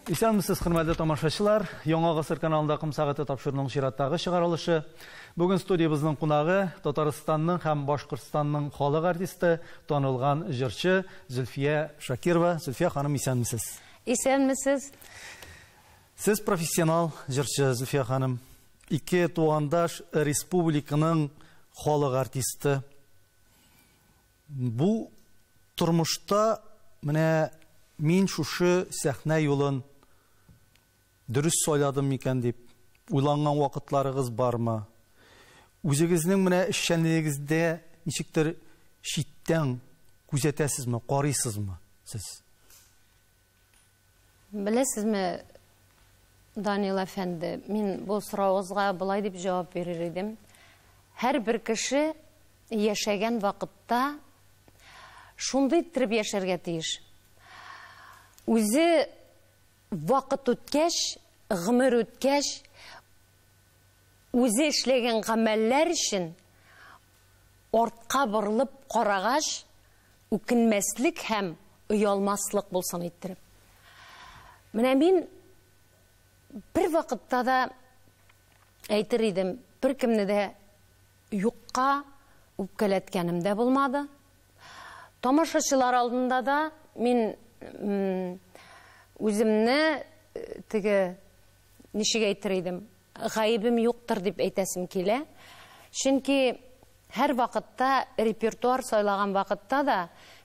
Исәнмесез, хөрмәтле тамашачылар. Яңа гасыр каналында Ком сәгате тапшыруның чираттагы чыгарылышы. Бүген студиябезнең кунагы Татарстанның һәм Башкортстанның халык артисты, танылган җырчы Зөлфия Шакирова. Зөлфия ханым, исәнмесез. Исәнмесез. Сез профессионал җырчы, Зөлфия ханым. Ике тугандаш республиканың халык артисты. Бу тормышта менә мин шушы сәхнә юлын дөрес сайладым микән дип уйланган вакытларыгыз бармы? Үзегезнең менә эшчәнлегегездә ничектер читтән күзәтәсезме, карыйсызмы сез? Беләсезме, Данил әфәнде, мин бу соравыгызга болай дип җавап бирер идем. Һәрбер кеше яшәгән вакытта шундый иттереп яшәргә тиеш. Үзе вакыт үткәч, гомер үткәч, үзе эшләгән гамәлләр өчен артка борылып карагач, үкенмәслек һәм оялмаслык булсын иттереп. Менә мин бер вакытта да әйтер идем, беркемне дә юкка үпкәләткәнем дә булмады. Тамашачылар алдында да мин үземне теге ничек әйтер идем, гаебем юктыр дип әйтәсем килә. Чөнки һәр вакытта репертуар сайлаган вакытта да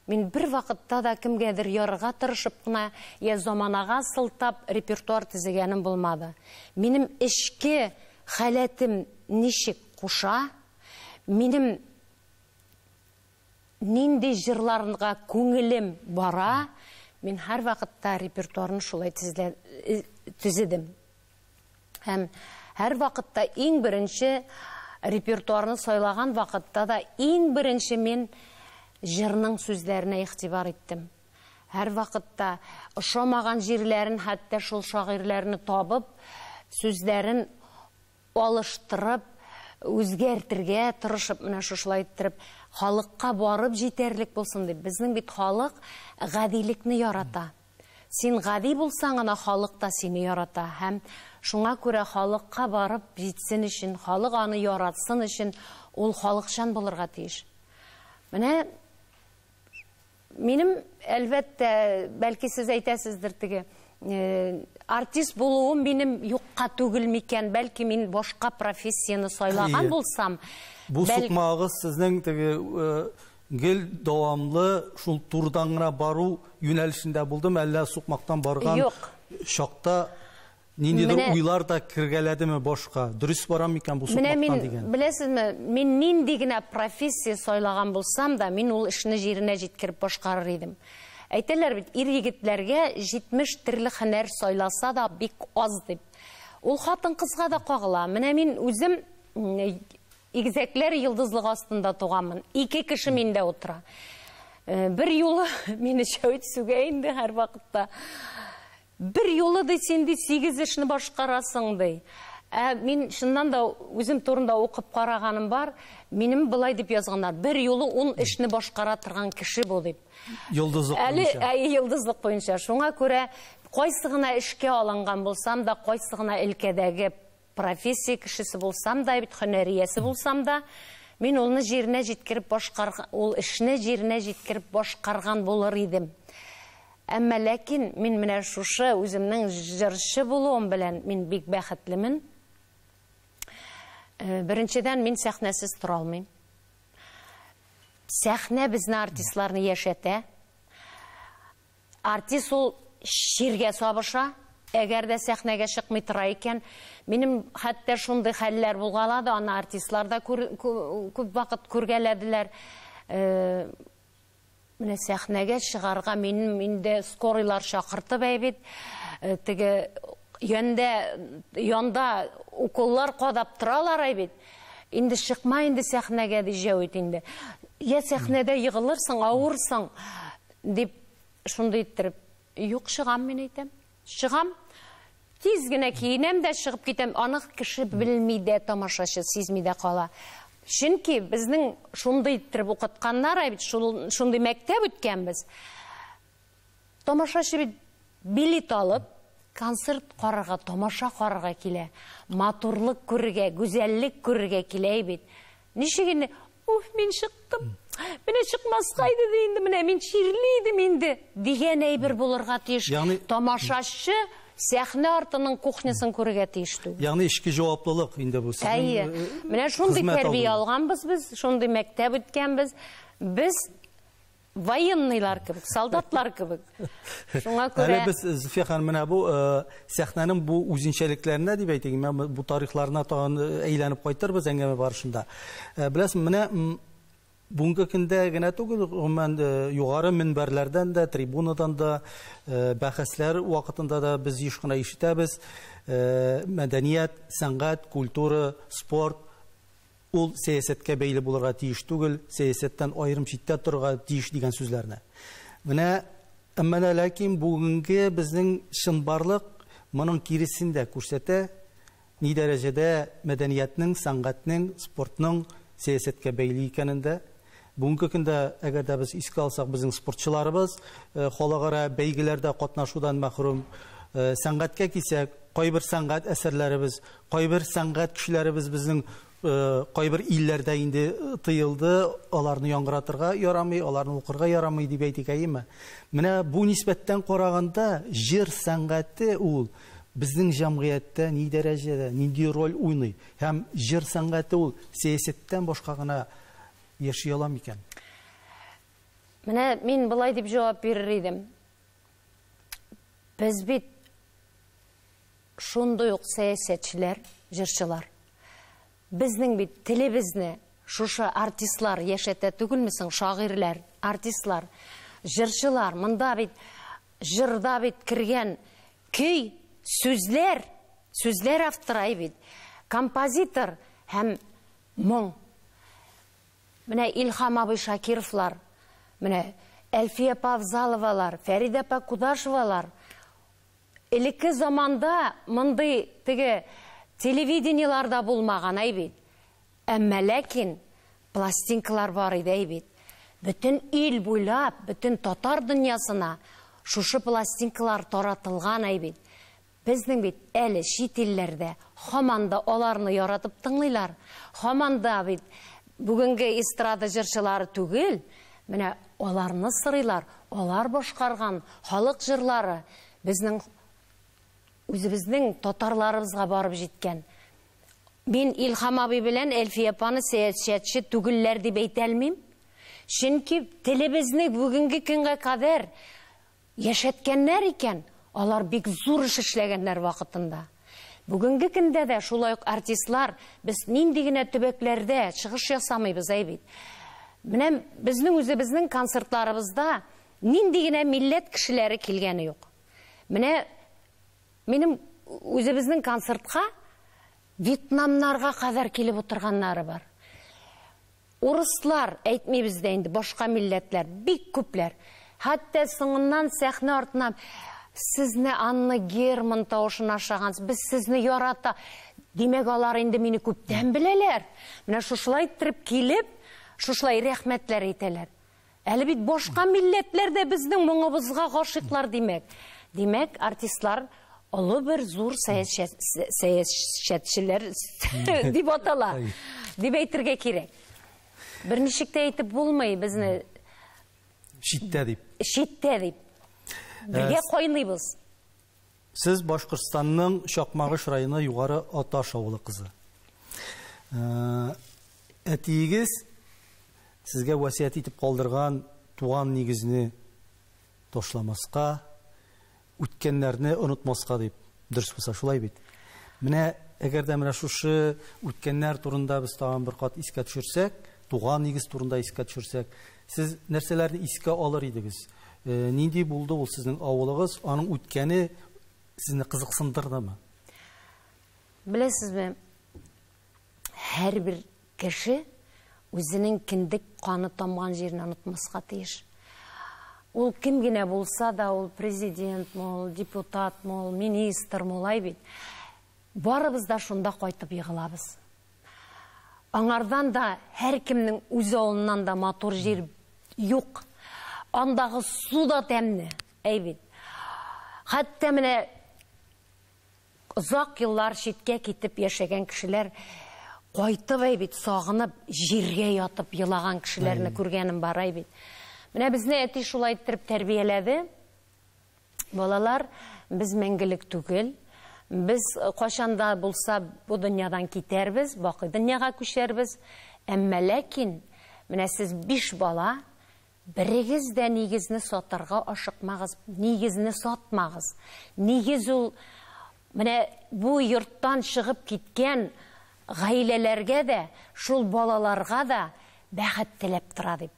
мин бер вакытта да кемгәдер ярырга тырышып кына я заманага сылтап репертуар төзегәнем булмады. Минем эчке халәтем ничек куша, минем нинди җырларга күңелем бара, мин һәр вакытта репертуарны шулай төзедем. Һәм һәр вакытта иң беренче репертуарны сайлаган вакытта да иң беренче мин җырның сүзләренә игътибар иттем. Һәр вакытта ошамаган җирләрен, хәтта шул шагыйрьләрне табып, сүзләрен алыштырып, үзгәртергә тырышып, менә шушылай иттереп, халыкка барып җитәрлек булсын дип. Безнең бит халык гадилекне ярата. Син гади булсаң гына халык та сине ярата. Һәм шуңа күрә халыкка барып җитсен өчен, халык аны яратсын өчен ул халыкчан булырга тиеш. Менә минем, әлбәттә, бәлки сез әйтәсездер теге, артист булуым минем юкка түгел микән, бәлки мин башка профессияне сайлаган булсам. Бу сукмагыз сезнең теге гел дәвамлы шул турыдан гына бару юнәлешендә булдымы, әллә сукмактан барган чакта ниндидер уйлар да кергәләдеме башка? Дөрес барам микән бу сукмактан дигән? Беләсезме, мин нинди генә профессия сайлаган булсам да, мин ул эшне җиренә җиткереп башкарыр идем. Әйтәләр бит, ир егетләргә 70 төрле һөнәр сайласа да бик аз дип. Ул хатын-кызга да кагыла. Менә мин үзем игезәкләр йолдызлыгы астында туганмын. Ике кеше миндә утыра. Бер юлы мине шәвит сүгә инде һәр вакытта. Бер юлы ди, син ди 8 эшне башкарасың ди. Ә мин чыннан да үзем турында укып караганым бар. Минем былай дип язганнар: бер юлы 10 эшне башкара торган кеше бу дип. Йолдызлык буенча. Әле йолдызлык буенча. Шуңа күрә кайсы гына эшкә алынган булсам да, кайсы гына өлкәдәге профессия кешесе булсам да, бит һөнәриясе булсам да, мин улны җиренә җиткереп башкарган, ул эшне җиренә җиткереп башкарган булыр идем. Әмма ләкин мин менә шушы үземнең җырчы булуым белән мин бик бәхетлемен. Беренчедән, мин сәхнәсез тора алмыйм. Сәхнә безне артистларны яшәтә. Артист ул чиргә сабыша, әгәр дә сәхнәгә чыкмый тора икән. Минем хәтта шундый хәлләр булгалады, аны артистлар да күп вакыт күргәләделәр. Менә сәхнәгә чыгарга минем инде скорыйлар чакыртып әйбит, теге янда уколлар кадап торалар әйбит. Инде чыкма инде сәхнәгә ди Җәвит инде. Я сәхнәдә егылырсың, авырсың дип шундый иттереп, юк, чыгам мин әйтәм. Чыгам. Тиз генә киенәм дә чыгып китәм. Аны кеше белми дә, тамашачы сизми дә кала. Чөнки безнең шундый иттереп укытканнар, бит шундый мәктәп үткәнбез. Тамашачы бит билет алып, концерт карарга, тамаша карарга килә. Матурлык күрергә, гүзәллек күрергә килә бит. Ничек инде, уф, мин чыктым. Менә чыкмаска иде инде, менә мин чирли идем инде дигән әйбер булырга тиеш. Тамашачы сәхнә артының кухнясын күрергә тиеш түгел. Ягъни эчке җаваплылык инде бу. Әйе. Менә шундый тәрбия алганбыз без, шундый мәктәп үткәнбез. Без военныйлар кебек, солдатлар кебек. Шуңа күрә әле без Зөлфия ханым менә бу сәхнәнең бу үзенчәлекләренә дип әйтик, бу тарихларына тагын әйләнеп кайтырбыз әңгәмә барышында. Беләсең, менә бүгенге көндә генә түгел, гомумән югары минбәрләрдән дә, трибунадан да, бәхәсләр вакытында да без еш кына ишетәбез, мәдәният, сәнгать, культура, спорт ул сәясәткә бәйле булырга тиеш түгел, сәясәттән аерым читтә торырга тиеш дигән сүзләрне. Менә әмма ләкин бүгенге безнең чынбарлык моның киресен дә күрсәтә, ни дәрәҗәдә мәдәниятнең, сәнгатьнең, спортның сәясәткә бәйле икәнен дә. Бүгенге көндә, әгәр дә без искә алсак, безнең спортчыларыбыз халыкара бәйгеләрдә катнашудан мәхрүм. Сәнгатькә килсәк, кайбер сәнгать әсәрләребез, кайбер сәнгать кешеләребез безнең кайбер илләрдә инде тыелды, аларны яңгыратырга ярамый, аларны укырга ярамый дип әйтик, әйеме? Менә бу нисбәттән караганда, җыр сәнгате ул безнең җәмгыятьтә ни дәрәҗәдә, нинди роль уйный һәм җыр сәнгате ул сәясәттән башка гына яши ала микән? Менә мин болай дип җавап бирер идем. Без бит шундый ук сәясәтчеләр, җырчылар. Безнең бит телебезне шушы артистлар яшәтә түгелме соң, шагыйрьләр, артистлар, җырчылар. Монда бит җырда бит кергән көй, сүзләр, сүзләр авторы бит, композитор һәм моң. Менә Илһам абый Шакировлар, менә Әлфия апа Авзаловалар, Фәридә апа Кудашевалар. Элекке заманда мондый теге телевидениеларда булмаган әй бит. Әмма ләкин пластинкалар бар иде әй бит. Бөтен ил буйлап, бөтен татар дөньясына шушы пластинкалар таратылган әй бит. Безнең бит әле чит илләрдә һаман да аларны яратып тыңлыйлар. Һаман да бит бүгенге эстрада җырчылары түгел, менә аларны сырыйлар, алар башкарган халык җырлары безнең үзебезнең татарларыбызга барып җиткән. Мин Илһам абый белән Әлфия апаны сәясәтче түгелләр дип әйтә алмыйм. Чөнки телебезне бүгенге көнгә кадәр яшәткәннәр икән, алар бик зур эш эшләгәннәр вакытында. Бүгенге көндә дә шулай ук артистлар, без нинди генә төбәкләрдә чыгыш ясамыйбыз әй бит. Менә безнең үзебезнең концертларыбызда нинди генә милләт кешеләре килгәне юк. Менә минем үзебезнең концертка Вьетнамнарга кадәр килеп утырганнары бар. Урыслар, әйтмибез дә инде, башка милләтләр, бик күпләр. Хәтта соңыннан сәхнә артыннан сезне Анна Герман тавышына ашаган, без сезне ярата. Димәк, алар инде мине күптән беләләр. Менә шушылай иттереп килеп, шушылай рәхмәтләр әйтәләр. Әле бит башка милләтләр дә безнең моңыбызга гашыйклар димәк. Димәк, артистлар олы бер зур сәясәтчеләр дип атала. Дип әйтергә кирәк. Берничек тә әйтеп булмый безне читтә дип. Читтә дип. Бергә кайныйбыз. Сез Башкортстанның Чакмагыш районы Югары Аташ авылы кызы. Әтиегез сезгә васыять итеп калдырган туган нигезне ташламаска, үткәннәрне онытмаска дип. Дөрес булса шулай бит. Менә әгәр дә менә шушы үткәннәр турында без тагын бер кат искә төшерсәк, туган нигез турында искә төшерсәк, сез нәрсәләрне искә алыр идегез? Нинди булды ул сезнең авылыгыз? Аның үткәне сезне кызыксындырдымы? Беләсезме, һәрбер кеше үзенең кендек каны тамган җирен онытмаска тиеш. Ул кем генә булса да, ул президентмы, ул депутатмы, ул министрмы, улай бит. Барыбыз да шунда кайтып егылабыз. Аңардан да һәркемнең үз авылыннан да матур җир юк. Андагы су да тәмле, әй бит. Хәтта менә Озак еллар читкә китеп яшәгән кешеләр кайтып әй бит, сагынып җиргә ятып елаган кешеләрне күргәнем бар әй бит. Менә безне әти шулай иттереп тәрбияләде. Балалар, без мәңгелек түгел. Без кайчан да булса бу дөньядан китәрбез, бакый дөньяга күчәрбез. Әмма ләкин менә сез 5 бала, берегез дә нигезне сатарга ашыкмагыз, нигезне сатмагыз. Нигез ул менә бу йорттан чыгып киткән гаиләләргә дә, шул балаларга да бәхет теләп тора дип.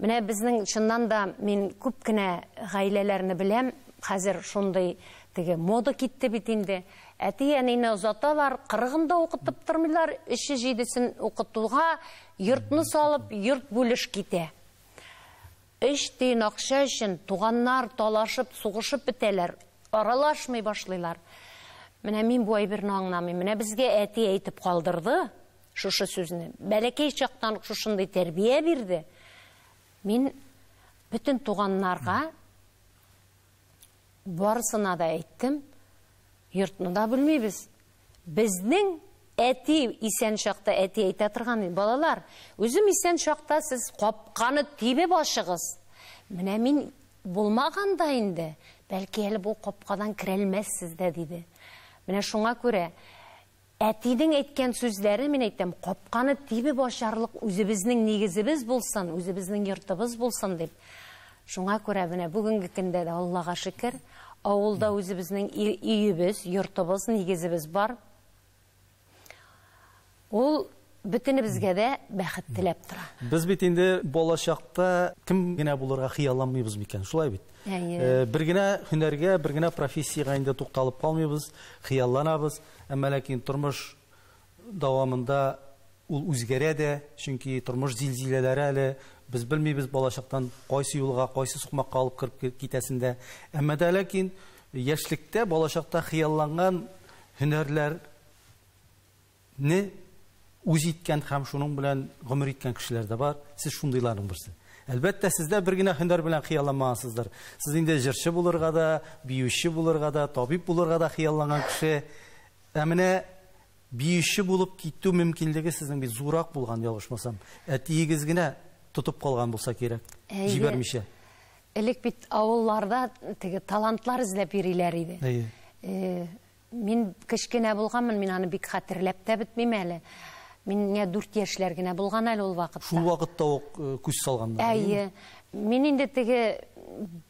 Менә безнең чыннан да мин күп кенә гаиләләрне беләм, хәзер шундый теге мода китте бит инде. Әти-әнине озаталар, 40-ын да укытып тормыйлар, 3-7-сен укытуга йортны салып, йорт бүлеш китә. 3 тиен акча өчен туганнар талашып, сугышып бетәләр, аралашмый башлыйлар. Менә мин бу әйберне аңламыйм. Менә безгә әти әйтеп калдырды шушы сүзне. Бәләкәй чактан ук шушындый тәрбия бирде. Мин бөтен туганнарга барысына да әйттем, йортны да бүлмибез. Безнең әти исән чакта әти әйтә торган иде, балалар, үзем исән чакта сез капканы тибеп ачыгыз. Менә мин булмаганда инде, бәлки әле бу капкадан керәлмәссез дә, диде. Менә шуңа күрә әтинең әйткән сүзләре, мин әйтәм, капканы тибеп ачарлык үзебезнең нигезебез булсын, үзебезнең йортыбыз булсын дип. Шуңа күрә менә бүгенге көндә дә Аллага шөкер, авылда үзебезнең өебез, йортыбыз, нигезебез бар. Ул бөтенебезгә дә бәхет теләп тора. Без бит инде балачакта кем генә булырга хыялланмыйбыз микән, шулай бит? Әйе. Бер генә һөнәргә, бер генә профессиягә инде тукталып калмыйбыз, хыялланабыз. Әмма ләкин тормыш дәвамында ул үзгәрә дә, чөнки тормыш зилзиләләре әле без белмибез балачактан кайсы юлга, кайсы сукмакка алып кереп китәсен дә. Әмма дә ләкин яшьлектә, балачакта хыялланган һөнәрләрне үз иткән һәм шуның белән гомер иткән кешеләр дә бар. Сез шундыйларның берсе. Әлбәттә, сездә бер генә һөнәр белән хыялланмагансыздыр. Сез инде җырчы булырга да, биюче булырга да, табиб булырга да хыялланган кеше. Ә менә биюче булып китү мөмкинлеге сезнең бит зурак булган, ялгышмасам. Әтиегез генә тотып калган булса кирәк, җибәрмичә. Элек бит авылларда теге талантлар эзләп йөриләр иде. Әйе. Мин кечкенә булганмын, мин аны бик хәтерләп тә бетмим әле. Миңа 4 яшьләр генә булган әле ул вакытта. Шул вакытта ук күз салганнар, әйе. Мин инде теге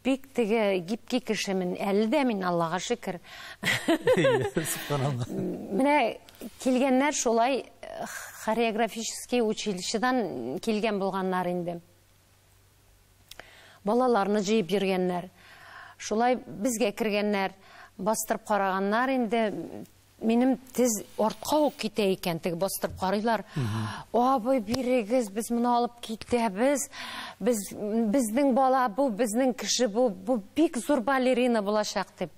бик теге гибкий кешемен. Әле дә мин Аллага шөкер. Субханалла. Менә килгәннәр шулай хореографический училищедан килгән булганнар инде. Балаларны җыеп йөргәннәр. Шулай безгә кергәннәр, бастырып караганнар инде. Минем тез артка ук китә икән, теге бастырып карыйлар. Абый, бирегез, без моны алып китәбез. Безнең бала бу, безнең кеше бу, бу бик зур балерина булачак дип.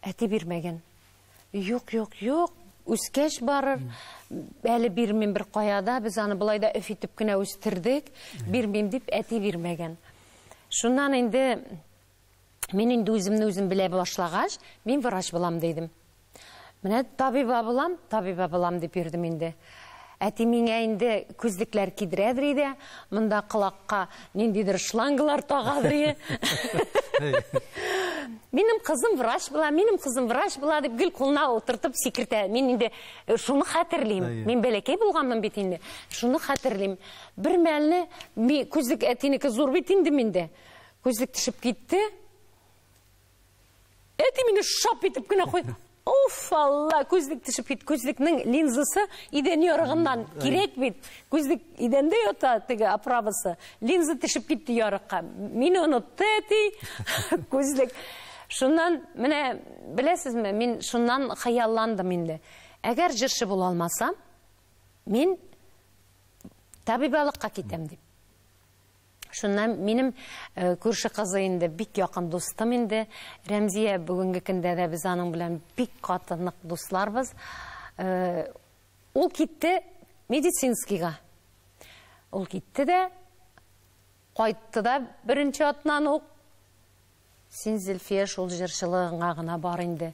Әти бирмәгән. Юк, юк, юк, үскәч барыр. Әле бирмим бер кая да, без аны болай да өф итеп кенә үстердек. Бирмим дип әти бирмәгән. Шуннан инде мин инде үземне үзем белә башлагач, мин врач булам дидем. Менә табиба булам, табиба булам дип йөрдем инде. Әти миңа инде күзлекләр кидерәдер иде, монда колакка ниндидер шланглар тагадыр иде. Минем кызым врач була, минем кызым врач була дип гел кулына утыртып сикертә. Мин инде шуны хәтерлим. Мин бәләкәй булганмын бит инде. Шуны хәтерлим. Бер мәлне күзлек әтинеке зур бит инде миндә. Күзлек төшеп китте. Әти мине шап итеп кенә куйды. Уф, Алла, күзлек төшеп китте. Күзлекнең линзасы идән ярыгыннан кирәк бит. Күзлек идәндә ята, теге оправасы. Линза төшеп китте ярыкка. Мине онытты әти. Күзлек. Шуннан, менә, беләсезме, мин шуннан хыялландым инде. Әгәр җырчы була алмасам, мин табибалыкка китәм дип. Шуннан минем күрше кызы инде бик якын дустым инде. Рәмзия, бүгенге көндә дә без аның белән бик каты нык дусларбыз. Ул китте медицинскийга. Ул китте дә, кайтты да беренче атнан ук. Син, Зөлфия, шул җырчылыгыңа гына бар инде.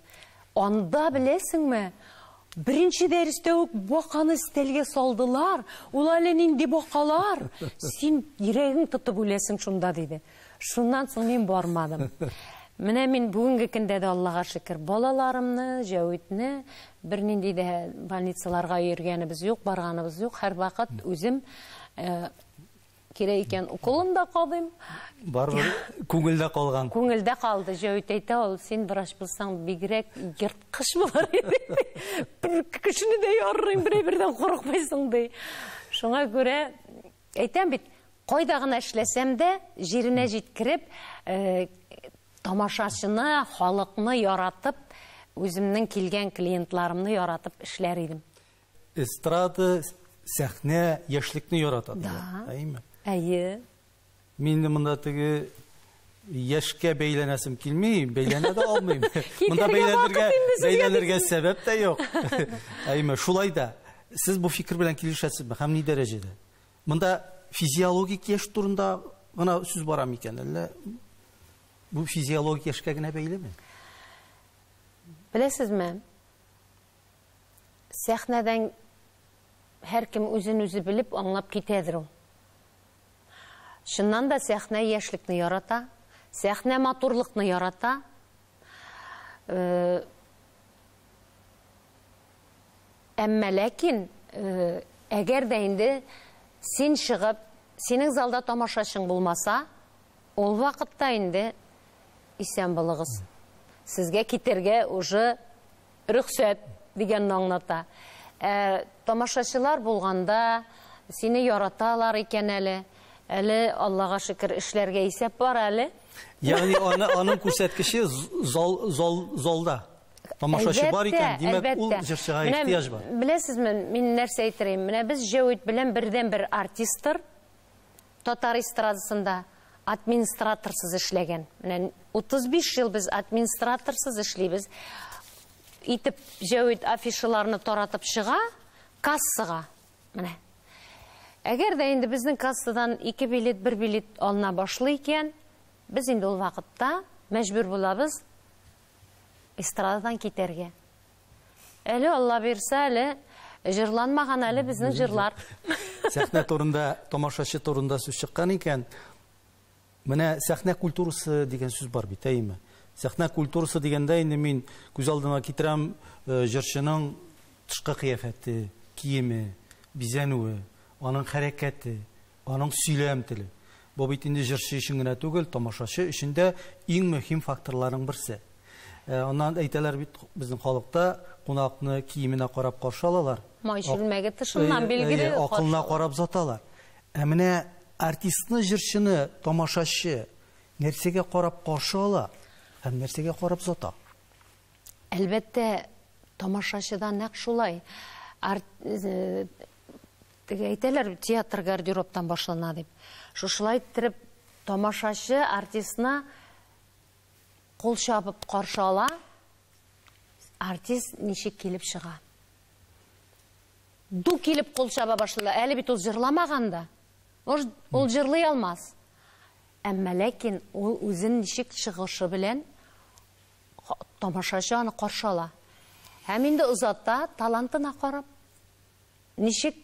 Анда, беләсеңме, беренче дәрестә үк баканы өстәлгә салдылар. Ул әле нинди бакалар. Син йөрәгең тотып үләсең шунда, диде. Шуннан соң мин бармадым. Менә мин бүгенге көндә дә Аллага шөкер, балаларымны, Җәвитне бернинди дә больницаларга йөргәнебез юк, барганыбыз юк. Һәрвакыт үзем кирәк икән уколын да кадыйм. Барыбер күңелдә калган. Күңелдә калды. Җәвит әйтә ул, син врач булсаң бигрәк ерткыч булыр иде. Бер кешене дә ярырым, бер-бердән курыкмыйсың ди. Шуңа күрә әйтәм бит, кайда гына эшләсәм дә, җиренә җиткереп, тамашачыны, халыкны яратып, үземнең килгән клиентларымны яратып эшләр идем. Эстрада, сәхнә, яшьлекне ярата. Да. Әйме? Әйе. Мин дә монда теге яшькә бәйләнәсем килми, бәйләнә дә алмыйм. Монда бәйләнергә сәбәп тә юк. Әйме, шулай да сез бу фикер белән килешәсезме һәм ни дәрәҗәдә? Монда физиологик яшь турында гына сүз бара микән, әллә бу физиологик яшькә генә бәйлеме? Беләсезме? Сәхнәдән һәркем үзен үзе белеп, аңлап китәдер ул. Чыннан да сәхнә яшьлекне ярата, сәхнә матурлыкны ярата. Әмма ләкин, әгәр дә инде син чыгып, синең залда тамашачың булмаса, ул вакытта инде исән булыгыз. Сезгә китәргә уже рөхсәт дигәнне аңлата. Тамашачылар булганда сине яраталар икән әле. Әле Аллага шөкер эшләргә исәп бар әле. Ягъни аның күрсәткече залда. Тамашачы бар икән, димәк, ул җырчыга ихтыяҗ бар. Беләсезме, мин нәрсә әйтерим? Менә без Җәвит белән бердән-бер артисттыр татар эстрадасында администраторсыз эшләгән. Менә 35 ел без администраторсыз эшлибез. Итеп Җәвит афишаларны таратып чыга кассага. Менә. Әгәр дә инде безнең кассадан 2 билет, 1 билет алына башлый икән, без инде ул вакытта мәҗбүр булабыз эстрададан китәргә. Әле Алла бирсә, әле җырланмаган әле безнең җырлар. Сәхнә турында, тамашачы турында сүз чыккан икән, менә сәхнә культурасы дигән сүз бар бит, әйеме? Сәхнә культурасы дигәндә инде мин күз алдыма китерәм җырчының тышкы кыяфәте, киеме, бизәнүе, аның хәрәкәте, аның сөйләм теле. Бу бит инде җырчы өчен генә түгел, тамашачы өчен дә иң мөһим факторларның берсе. Аннан әйтәләр бит, безнең халыкта кунакны киеменә карап каршы алалар. Май чүлмәге тышыннан билгеле. Акылына карап заталар. Ә менә артистны, җырчыны, тамашачы нәрсәгә карап каршы ала һәм нәрсәгә карап зата? Әлбәттә, тамашачыда нәкъ шулай. Әйтәләр, театр гардеробтан башлана дип. Шушылай иттереп тамашачы артистны кул чабып каршы ала, артист ничек килеп чыга. Ду килеп кул чаба башлады. Әле бит ул җырламаган да. Ул җырлый алмас. Әмма ләкин ул үзен ничек чыгышы белән тамашачы аны каршы ала. Һәм инде озата талантына карап, ничек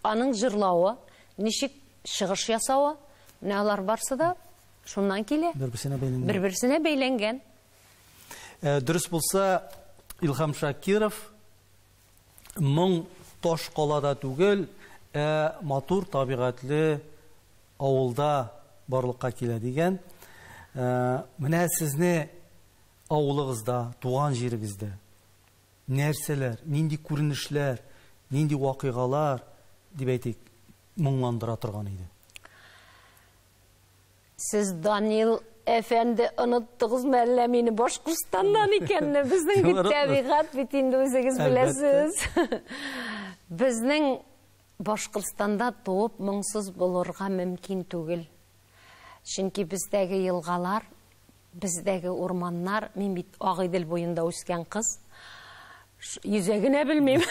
аның җырлавы, ничек чыгыш ясавы, менә алар барсы да шуннан килә. Бер-берсенә бәйләнгән. Бер-берсенә бәйләнгән. Дөрес булса, Илһам Шакиров моң таш калада түгел, ә матур табигатьле авылда барлыкка килә дигән. Менә сезне авылыгызда, туган җирегездә нәрсәләр, нинди күренешләр, нинди вакыйгалар дип әйтик, моңландыра торган иде? Сез, Данил әфәнде, оныттыгызмы әллә мине Башкортстаннан икәнне? Безнең бит табигать бит инде үзегез беләсез. Безнең Башкортстанда туып моңсыз булырга мөмкин түгел. Чөнки бездәге елгалар, бездәге урманнар, мин бит Агыйдел буенда үскән кыз, йөзә генә белмим.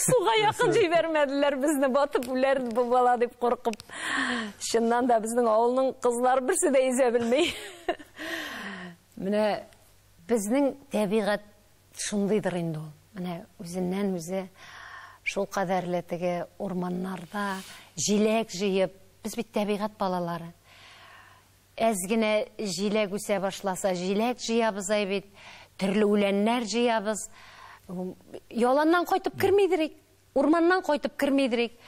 Суга якын җибәрмәделәр безне, батып үләр бу бала дип куркып. Чыннан да безнең авылның кызлары берсе дә йөзә белми. Менә безнең табигать шундыйдыр инде ул. Менә үзеннән үзе шул кадәрле теге урманнарда җиләк җыеп, без бит табигать балалары. Әз генә җиләк үсә башласа, җиләк җыябыз әй бит, төрле үләннәр җыябыз. Яланнан кайтып кермидерик, урманнан кайтып кермидерик.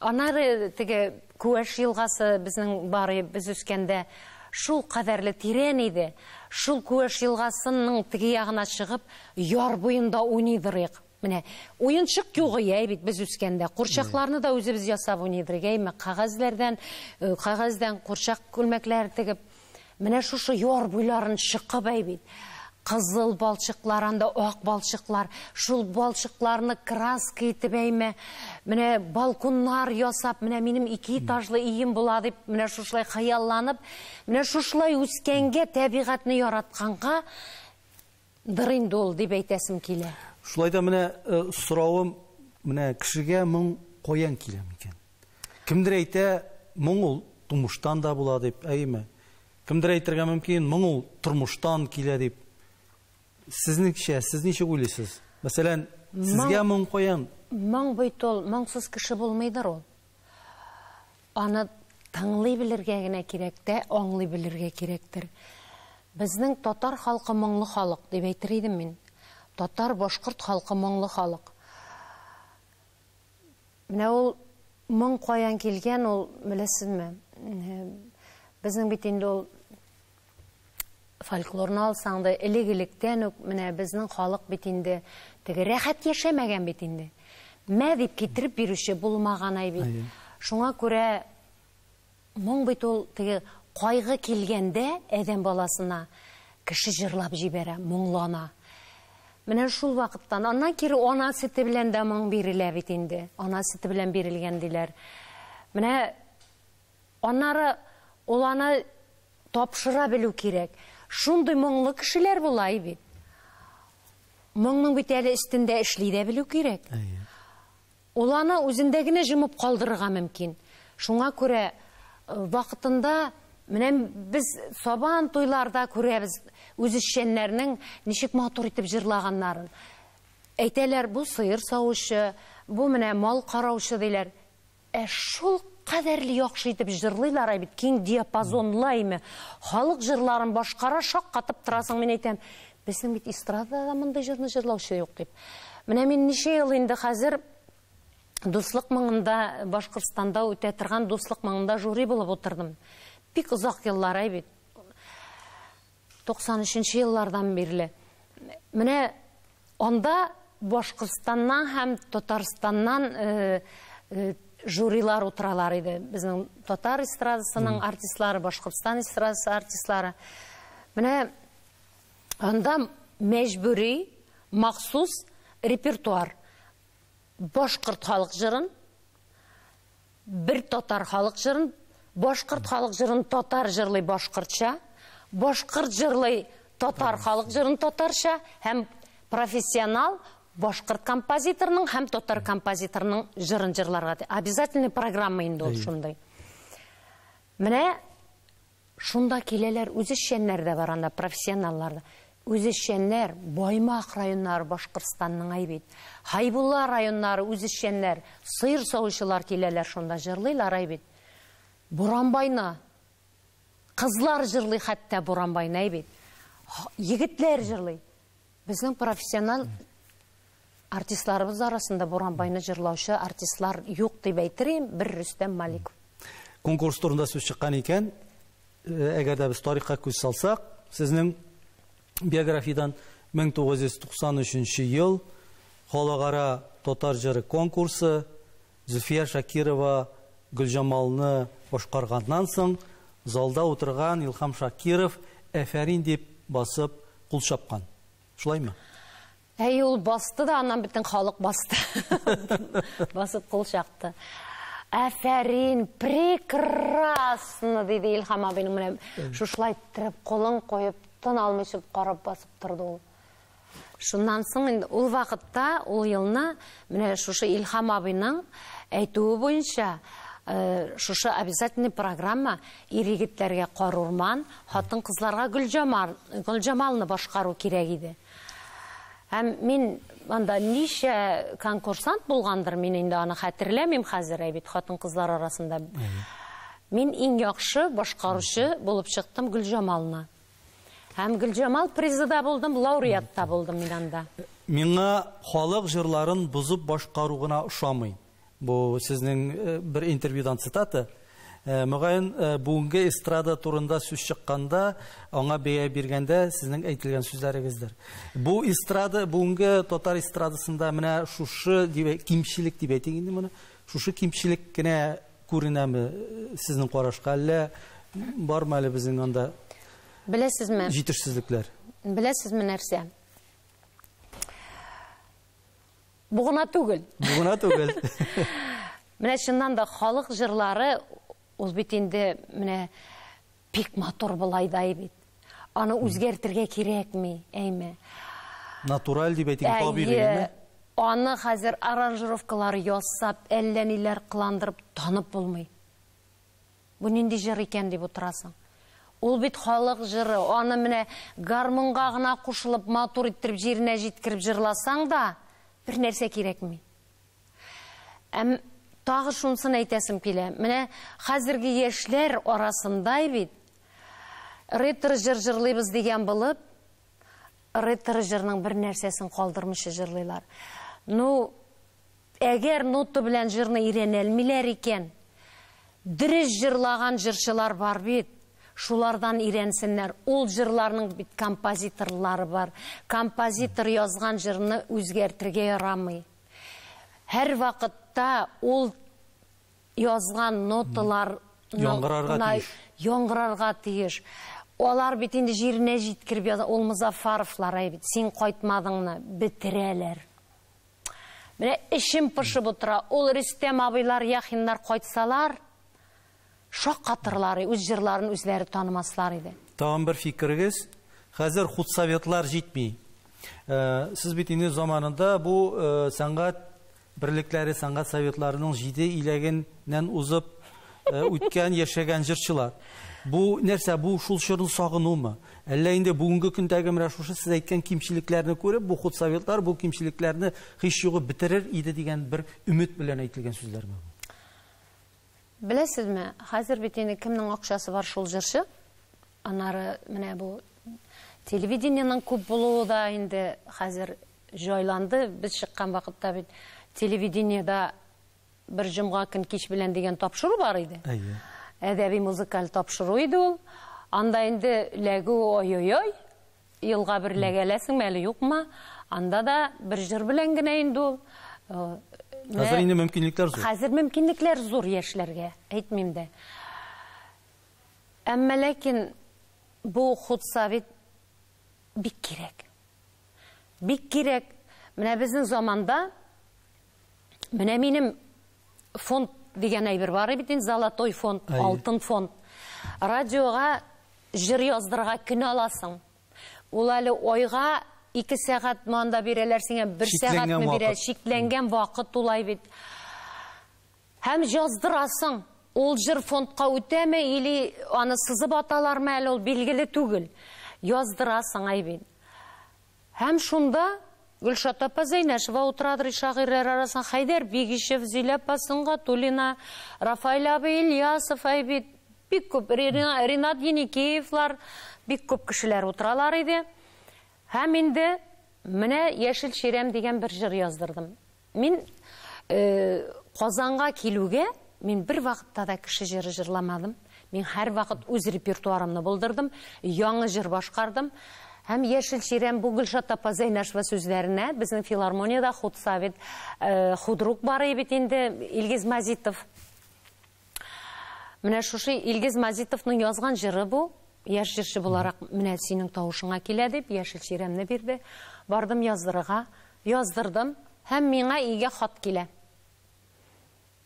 Аннары теге Күәш елгасы безнең бар, без үскәндә шул кадәрле тирән иде. Шул Күәш елгасының теге ягына чыгып, яр буенда уйныйдырык. Менә уенчык юк әй бит без үскәндә. Курчакларны да үзебез ясап уйныйдырык, әйме, кәгазьләрдән, кәгазьдән курчак күлмәкләр тегеп. Менә шушы яр буйларын чыгып әй бит. Кызыл балчыклар, анда ак балчыклар, шул балчыкларны краска итеп әйме, менә балконнар ясап, менә минем 2 этажлы өем була дип, менә шушылай хыялланып, менә шушылай үскәнгә, табигатьне яратканга дыр инде ул дип әйтәсем килә. Шулай да менә соравым, менә кешегә моң каян килә микән? Кемдер әйтә, моң ул тумыштан да була дип, әйме? Кемдер әйтергә мөмкин, моң ул тормыштан килә дип. Сезнеңчә, сез ничек уйлыйсыз? Мәсәлән, сезгә моң каян? Моң бит ул, моңсыз кеше булмыйдыр ул. Аны тыңлый белергә генә кирәк тә, аңлый белергә кирәктер. Безнең татар халкы моңлы халык дип әйтер идем мин. Татар, башкорт халкы моңлы халык. Менә ул моң каян килгән, ул беләсезме? Безнең бит инде ул фольклорны алсаң да, элек-электән үк менә безнең халык бит инде теге рәхәт яшәмәгән бит инде. Мә дип китереп бирүче булмаган ай бит. Шуңа күрә моң бит ул теге кайгы килгәндә адәм баласына кеше җырлап җибәрә, моңлана. Менә шул вакыттан аннан кире ана сөте белән дә моң бирелә бит инде. Ана сөте белән бирелгән диләр. Менә аннары ул аны тапшыра белү кирәк. Шундый моңлы кешеләр була бит. Моңның бит әле өстендә эшли дә белү кирәк. Ул аны үзендә генә җымып калдырырга мөмкин. Шуңа күрә вакытында менә без сабан туйларда күрәбез үзешчәннәрнең ничек матур итеп җырлаганнарын. Әйтәләр, бу сыер савучы, бу менә мал караучы диләр. Ә шул кадәрле яхшы итеп җырлыйлар бит, киң диапазонлы әйме. Халык җырларын башкара шаккатып торасың, мин әйтәм, безнең бит эстрадада мондый җырны җырлаучы юк дип. Менә мин ничә ел инде хәзер Дуслык моңында, Башкортстанда үтә торган Дуслык моңында жюри булып утырдым. Бик озак еллар әй бит. 93 еллардан бирле. Менә анда Башкортстаннан һәм Татарстаннан жюрилар утыралар иде. Безнең татар эстрадасының артистлары, Башкортстан эстрадасы артистлары. Менә анда мәҗбүри, махсус репертуар. Башкорт халык җырын, бер татар халык җырын, башкорт халык җырын татар җырлый башкортча, башкорт җырлый татар халык җырын татарча һәм профессионал башкорт композиторының һәм татар композиторының җырын җырларга. Обязательный программа инде ул шундый. Менә шунда киләләр, үзешчәннәр дә бар анда, профессионаллар да. Үзешчәннәр, Баймак районнары Башкортстанның әй бит. Хайбулла районнары үзешчәннәр, сыер савучылар киләләр шунда, җырлыйлар әй бит. Буранбайны, кызлар җырлый хәтта Буранбайны әй бит. Егетләр җырлый. Безнең профессионал артистларыбыз арасында Буранбайны җырлаучы артистлар юк дип әйтерем, бер Рөстәм Маликов. Конкурс турында сүз чыккан икән, әгәр дә без тарихка күз салсак, сезнең биографиядан 1993 ел Халыкара татар җыры конкурсы Зөлфия Шакирова Гөлҗамалны башкарганнан соң залда утырган Илһам Шакиров әфәрин дип басып кул чапкан. Шулаймы? Әй, ул басты да, аннан бөтен халык басты. Басып кул чапты. Әфәрин, прекрасно, диде Илһам абыйның. Менә шушылай иттереп кулын куеп, тын алмыйча карап басып торды ул. Шуннан соң инде ул вакытта, ул елны менә шушы Илһам абыйның әйтүе буенча, шушы обязательный программа ир егетләргә Карурман, хатын-кызларга Гөлҗамалны башкару кирәк иде. Һәм мин анда ничә конкурсант булгандыр, мин инде аны хәтерләмим хәзер, әй бит хатын-кызлар арасында. Мин иң яхшы башкаручы булып чыктым Гөлҗамалны. Һәм Гөлҗамал призы да булдым, лауреат та булдым мин анда. Миңа халык җырларын бозып башкару гына ошамый. Бу сезнең бер интервьюдан цитата. Мөгаен, бүгенге эстрада турында сүз чыкканда, аңа бәя биргәндә сезнең әйтелгән сүзләрегездер. Бу эстрада, бүгенге татар эстрадасында менә шушы дип, кимчелек дип әйтик инде моны, шушы кимчелек кенә күренәме сезнең карашка, әллә бармы әле безнең анда Беләсезме? җитешсезлекләр? Беләсезме нәрсә? Бу гына түгел. Бу гына түгел. Менә чыннан да халык җырлары ул бит инде менә бик матур болай да бит. Аны үзгәртергә кирәкми, әйме. Натураль дип әйтик, табигый, әйме? Аны хәзер аранжировкалар ясап, әллә ниләр кыландырып танып булмый. Бу нинди җыр икән дип утырасың. Ул бит халык җыры, аны менә гармунга гына кушылып, матур иттереп җиренә җиткереп җырласаң да, бер нәрсә кирәкми. Әм тагы шунысын әйтәсем килә. Менә хәзерге яшьләр арасында бит ретро җыр җырлыйбыз дигән булып, ретро җырның бер нәрсәсен калдырмыйча җырлыйлар. Ну, әгәр нота белән җырны өйрәнәлмиләр икән, дөрес җырлаган җырчылар бар бит, шулардан өйрәнсеннәр. Ул җырларның бит композиторлары бар. Композитор язган җырны үзгәртергә ярамый. Һәр вакытта ул язган ноталар яңгырарга тиеш. Яңгырарга тиеш. Алар бит инде җиренә җиткереп яза. Ул Музаффаровлар әй бит, син кайтмадыңны бетерәләр. Менә эшем пошып утыра. Ул Рөстәм абыйлар, Яхиннар кайтсалар, шаккатырлар, үз җырларын үзләре танымаслар иде. Тагын бер фикерегез, хәзер худсоветлар җитми. Сез бит инде заманында бу сәнгать берлекләре, сәнгать советларының 7 иләгеннән узып үткән, яшәгән җырчылар. Бу нәрсә, бу шул чорны сагынумы? Әллә инде бүгенге көндәге менә шушы сез әйткән кимчелекләрне күреп, бу худсоветлар бу кимчелекләрне һич югы бетерер иде дигән бер өмет белән әйтелгән сүзләрме бу? Беләсезме, хәзер бит инде кемнең акчасы бар шул җырчы. Аннары менә бу телевидениенең күп булуы да инде хәзер җайланды. Без чыккан вакытта бит телевидениедә бер җомга көн кич белән дигән тапшыру бар иде. Әйе. Әдәби музыкаль тапшыру иде ул. Анда инде ләгү ой-ой-ой, елга бер ләгәләсеңме әле юкмы? Анда да бер җыр белән генә инде ул. Хәзер инде мөмкинлекләр зур. Хәзер мөмкинлекләр зур яшьләргә, әйтмим дә. Әмма ләкин бу худсовет бик кирәк. Бик кирәк. Менә безнең заманда, менә минем фонд дигән әйбер бар бит инде, золотой фонд, алтын фонд. Радиога җыр яздырырга көн аласың. Ул әле айга 2 сәгать монда бирәләр сиңа, 1 сәгатьне бирә, чикләнгән вакыт улай бит. Һәм яздырасың. Ул җыр фондка үтәме или аны сызып аталармы әле ул билгеле түгел. Яздырасың ай бит. Һәм шунда Гөлшат апа Зәйнәшева утырадыр шагыйрьләр арасында, Хәйдәр Бигишев, Зилә апа Сөнгатуллина, Рафаэль абый Ильясов ай бит, бик күп, Ринат Еникеевлар, бик күп кешеләр утыралар иде. Һәм инде менә Яшел чирәм дигән бер җыр яздырдым. Мин Казанга килүгә мин бер вакытта да кеше җыры җырламадым. Мин һәр вакыт үз репертуарымны булдырдым, яңа җыр башкардым. Һәм Яшел чирәм бу Гөлшат апа Зәйнәшева сүзләренә безнең филармониядә худсовет, худрук бар бит инде Илгиз Мазитов. Менә шушы Илгиз Мазитовның язган җыры бу. Яшь җырчы буларак менә синең тавышыңа килә дип Яшел чирәмне бирде. Бардым яздырырга, яздырдым һәм миңа өйгә хат килә.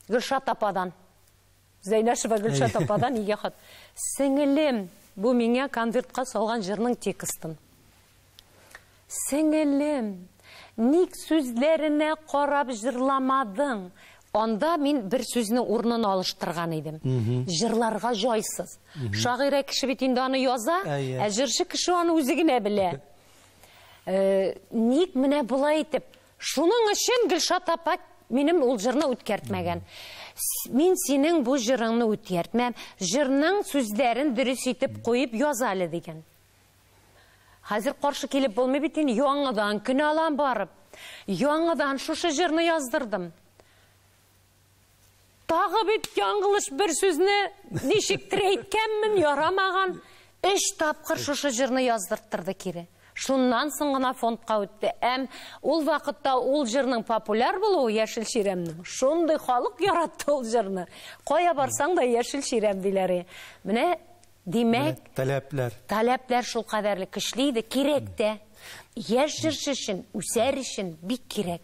Гөлшат ападан. Зәйнәшева Гөлшат ападан өйгә хат. Сеңелем, бу миңа конвертка салган җырның текстын. Сеңелем, ник сүзләренә карап җырламадың? Анда мин бер сүзне урынын алыштырган идем. Җырларга җайсыз. Шагыйрә кеше бит инде аны яза, ә җырчы кеше аны үзе генә белә. Ник менә болай итеп? Шуның өчен Гөлшат апа минем ул җырны үткәртмәгән. Мин синең бу җырыңны үткәртмәм, җырның сүзләрен дөрес итеп куеп яз әле дигән. Хәзер каршы килеп булмый бит инде, яңадан көн алам барып. Яңадан шушы җырны яздырдым. Тагы бит яңгылыш бер сүзне ничектер әйткәнмен, ярамаган. 3 тапкыр шушы җырны яздырттырды кире. Шуннан соң гына фондка үтте. Әм ул вакытта ул җырның популяр булуы Яшел чирәмнең. Шундый халык яратты ул җырны. Кая барсаң да Яшел чирәм диләр. Менә димәк, таләпләр. Таләпләр шул кадәрле көчле иде, кирәк тә. Яшь җырчы өчен, үсәр өчен бик кирәк.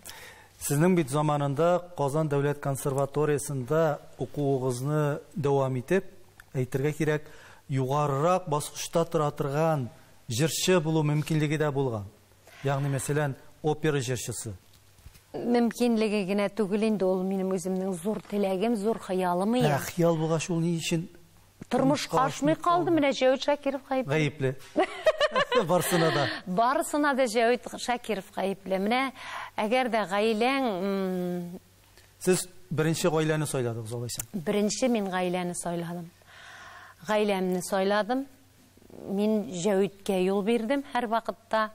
Сезнең бит заманында Казан дәүләт консерваториясендә укуыгызны дәвам итеп, әйтергә кирәк, югарырак баскычта тора торган җырчы булу мөмкинлеге дә булган. Ягъни, мәсәлән, опера җырчысы. Мөмкинлеге генә түгел инде ул минем үземнең зур теләгем, зур хыялым иде. Ә хыял булгач ул ни өчен тормышка ашмый калды? Менә Җәвит Шакиров гаепле. Гаепле. Барысына да. Барысына да Җәвит Шакиров гаепле. Менә әгәр дә гаиләң... Сез беренче гаиләне сайладыгыз алайса? Беренче мин гаиләне сайладым. Гаиләмне сайладым. Мин Җәвиткә юл бирдем һәр вакытта.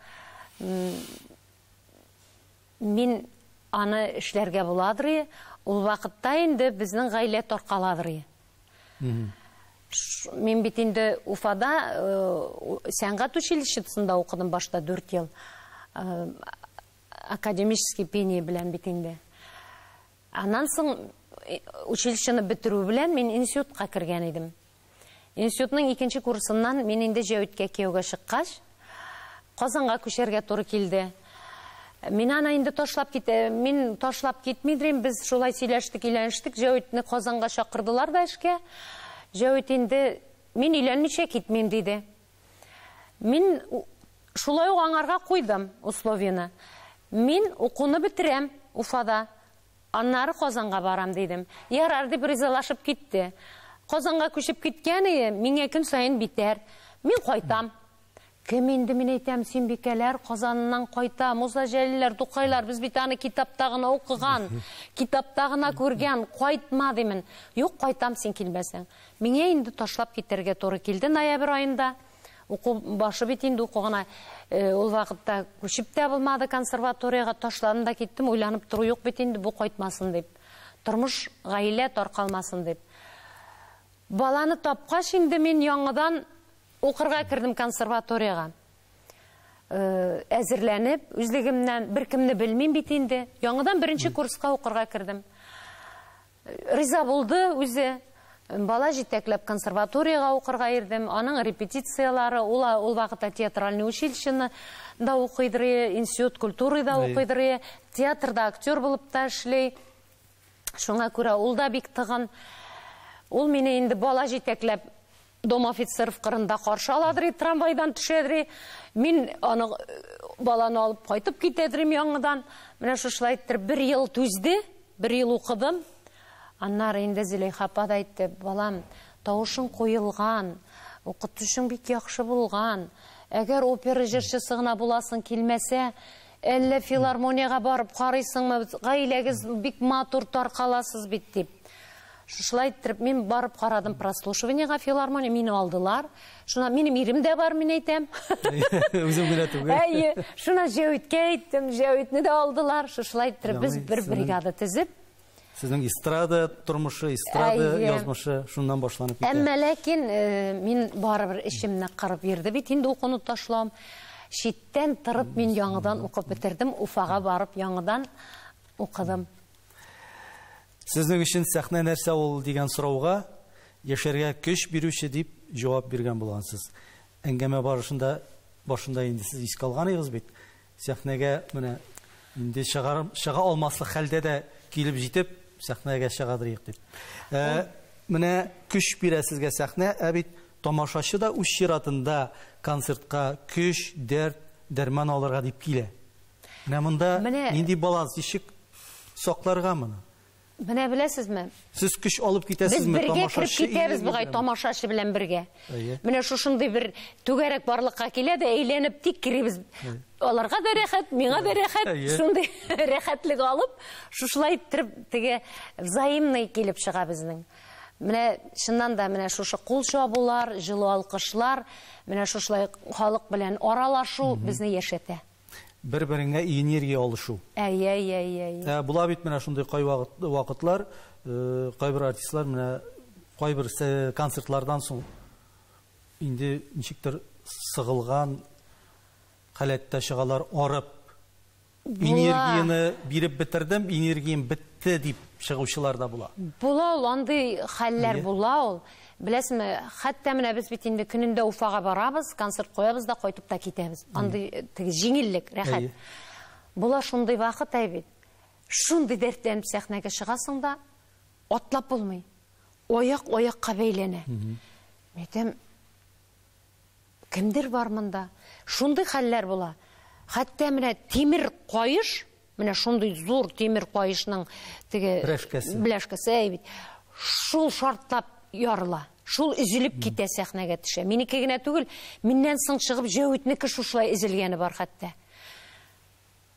Мин аны эшләргә буладыр. Ул вакытта инде безнең гаилә таркаладыр. Мин бит инде Уфада сәнгать училищесында укыдым башта 4 ел. Академический пение белән бит инде. Аннан соң училищены бетерү белән мин институтка кергән идем. Институтның икенче курсыннан мин инде Җәвиткә кияүгә чыккач, Казанга күчәргә туры килде. Мин аны инде ташлап китә, мин ташлап китмидем, без шулай сөйләштек, өйләнештек. Җәвитне Казанга чакырдылар да эшкә. Җәвит инде мин өйләнмичә китмим диде. Мин шулай ук аңарга куйдым условияне. Мин укуны бетерәм Уфада. Аннары Казанга барам дидем. Ярар дип ризалашып китте. Казанга күчеп киткән иде, миңа көн саен битәр. Мин кайтам. Кем инде мин әйтәм, Сөембикәләр Казаннан кайта, Муса Җәлилләр, Тукайлар, без бит аны китапта гына укыган, китапта гына күргән, кайтма димен. Юк, кайтам син килмәсәң. Миңа инде ташлап китәргә туры килде ноябрь аенда. Уку башы бит инде укугына, ул вакытта күчеп тә булмады консерваториягә, ташладым да киттем, уйланып тору юк бит инде, бу кайтмасын дип. Тормыш, гаилә таркалмасын дип. Баланы тапкач инде мин яңадан укырга кердем консерваториягә. Әзерләнеп, үзлегемнән беркемне белмим бит инде. Яңадан беренче курска укырга кердем. Риза булды үзе. Бала җитәкләп консерваториягә укырга ирдем. Аның репетициялары, ул вакытта театральный училищены да укыйдыр, институт культуры да укыйдыр, театрда актер булып та эшли. Шуңа күрә ул да бик тыгын. Ул мине инде бала җитәкләп Дом офицеров кырында каршы аладыр, трамвайдан төшәдер. Мин аны баланы алып кайтып китәдерим яңадан. Менә шушылай иттереп бер ел түзде, бер ел укыдым. Аннары инде Зөләйха апа да әйтте, балам, тавышың куелган, укытучың бик яхшы булган. Әгәр опера җырчысы гына буласың килмәсә, әллә филармониягә барып карыйсыңмы, гаиләгез бик матур таркаласыз бит дип. Шушылай иттереп мин барып карадым прослушиваниега филармония, мине алдылар. Шуна минем ирем дә бар, мин әйтәм. Үзем генә түгел. Әйе, шуна Җәвиткә әйттем, Җәвитне дә алдылар. Шушылай иттереп без бер бригада төзеп. Сезнең эстрада тормышы, эстрада язмышы шуннан башланып китә. Әмма ләкин мин барыбер эшемне кырып йөрде бит инде укуны ташлам. Читтән торып мин яңадан укып бетердем, Уфага барып яңадан укыдым. Сезнең өчен сәхнә нәрсә ул дигән сорауга яшәргә көч бирүче дип җавап биргән булгансыз. Әңгәмә барышында башында инде сез искә алган идегез бит. Сәхнәгә менә инде чыга алмаслык хәлдә дә килеп җитеп сәхнәгә чыгадыр дип. Менә көч бирә сезгә сәхнә, ә бит тамашачы да үз чиратында концертка көч, дәрт, дәрман алырга дип килә. Менә монда нинди баланс, ничек сакларга моны? Менә беләсезме? Сез көч алып китәсезме? Без бергә кереп китәбез бугай тамашачы белән бергә. Менә шушындый бер түгәрәк барлыкка килә дә әйләнеп тик керебез. Аларга да рәхәт, миңа да рәхәт. Шундый рәхәтлек алып, шушылай иттереп теге взаимный килеп чыга безнең. Менә чыннан да менә шушы кул чабулар, җылы алкышлар, менә шушылай халык белән аралашу безне яшәтә. Бер-береңә энергия алышу. Әй. Була бит менә шундый кай вакытлар, кайбер артистлар менә кайбер концертлардан соң инде ничектер сыгылган халәттә чыгалар, арып, энергияне биреп бетердем, энергиям бетте дип чыгучылар да була. Була ул, андый хәлләр була ул. Беләсезме, хәтта менә без бит инде көнендә Уфага барабыз, концерт куябыз да кайтып та китәбез. Андый теге җиңеллек, рәхәт. Була шундый вакыт әй бит. Шундый дәртләнеп сәхнәгә чыгасың да, атлап булмый. Аяк аякка бәйләнә. Әйтәм, кемдер бар монда. Шундый хәлләр була. Хәтта менә тимер каеш, менә шундый зур тимер каешның теге бляшкасы әй бит. Шул шартлап ярыла. Шул өзелеп китә сәхнәгә төшә. Минеке генә түгел, миннән соң чыгып Җәвитнеке шушылай өзелгәне бар хәтта.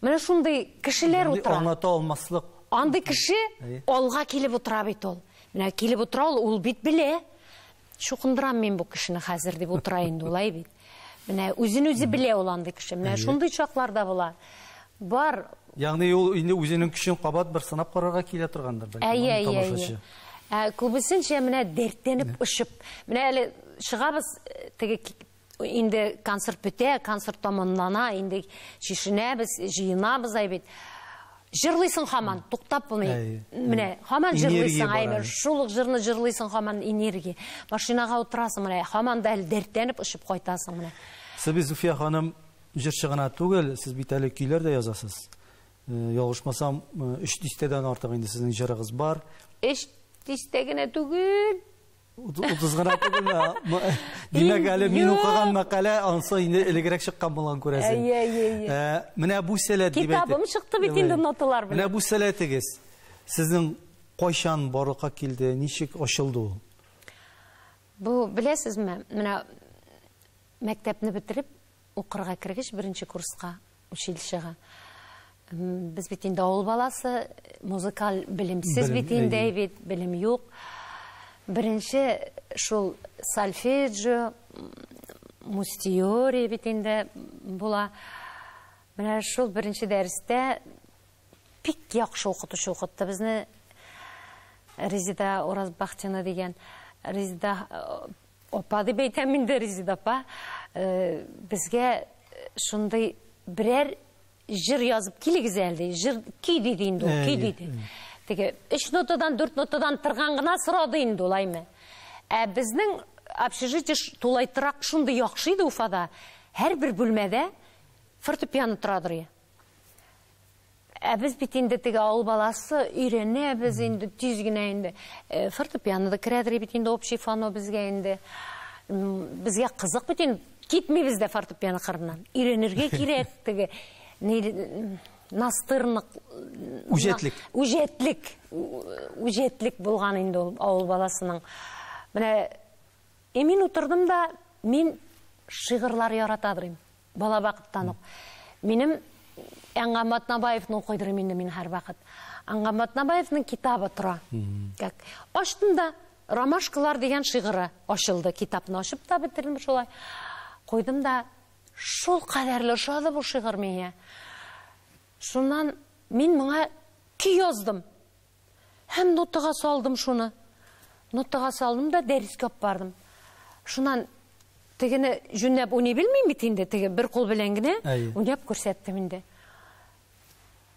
Менә шундый кешеләр утыра. Аңлата алмаслык. Андый кеше алга килеп утыра бит ул. Менә килеп утыра ул, ул бит белә. Чукындырам мин бу кешене хәзер дип утыра инде улай бит. Менә үзен үзе белә ул андый кеше. Менә шундый чакларда була. Бар. Ягъни ул инде үзенең көчен кабат бер сынап карарга килә торгандыр бәлки. Тамашачы. Күбесенчә менә дәртләнеп очып. Менә әле чыгабыз теге инде концерт бетә, концерт тамамлана, инде чишенәбез, җыенабыз әй бит. Җырлыйсың һаман, туктап булмый. Менә һаман җырлыйсың, әй, шул ук җырны җырлыйсың һаман энергия. Машинага утырасың менә, һаман да әле дәртләнеп очып кайтасың менә. Сез бит, Зульфия ханым, җырчы гына түгел, сез бит әле көйләр дә язасыз. Ялгышмасам, 3 дистәдән артык инде сезнең җырыгыз бар. 3 дистә генә түгел. 30 гына түгел. Димәк, әле мин укыган мәкалә ансы инде элегрәк чыккан булган күрәсең. Әйе. Менә бу сәләт дип әйтеп. Китабым чыкты бит инде ноталар белән. Менә бу сәләтегез сезнең кайчан барлыкка килде, ничек ачылды ул? Бу беләсезме, менә мәктәпне бетереп укырга кергәч беренче курска, училищега. Без бит инде авыл баласы, музыкаль белемсез бит инде бит, белем юк. Беренче шул сольфеджио, мустиори бит инде була. Менә шул беренче дәрестә бик яхшы укытучы укытты безне. Резида Уразбахтина дигән, Резида апа дип әйтәм инде, Резида апа безгә шундый берәр җыр язып килегез әле, җыр көй диде инде ул, көй диде. Теге 3 нотадан, 4 нотадан торган гына сорады инде ул, әйме. Ә безнең общежитие тулай торак шундый яхшы иде Уфада. Һәрбер бүлмәдә фортепиано торадыр. Ә без бит инде теге авыл баласы өйрәнәбез инде тиз генә инде. Фортепиано да керәдер бит инде общий фано безгә инде. Безгә кызык бит инде, китмибез дә фортепиано кырыннан. Өйрәнергә кирәк теге настырнык, үҗәтлек. Үҗәтлек, үҗәтлек булган инде ул авыл баласының. Менә мин утырдым да, мин шигырьләр яратадырым бала вакыттан ук. Минем Әнгам Атнабаевны укыйдырым инде мин һәр вакыт. Әнгам Атнабаевның китабы тора. Как ачтым да Ромашкалар дигән шигыре ачылды. Китапны ачып та бетердем шулай. Куйдым да, шул кадәрле ошады бу шигырь миңа. Шуннан мин моңа көй яздым. Һәм нотага салдым шуны. Нотага салдым да дәрескә алып бардым. Шуннан тегене җүнләп уйный белмим бит инде, теге бер кул белән генә уйнап күрсәттем инде.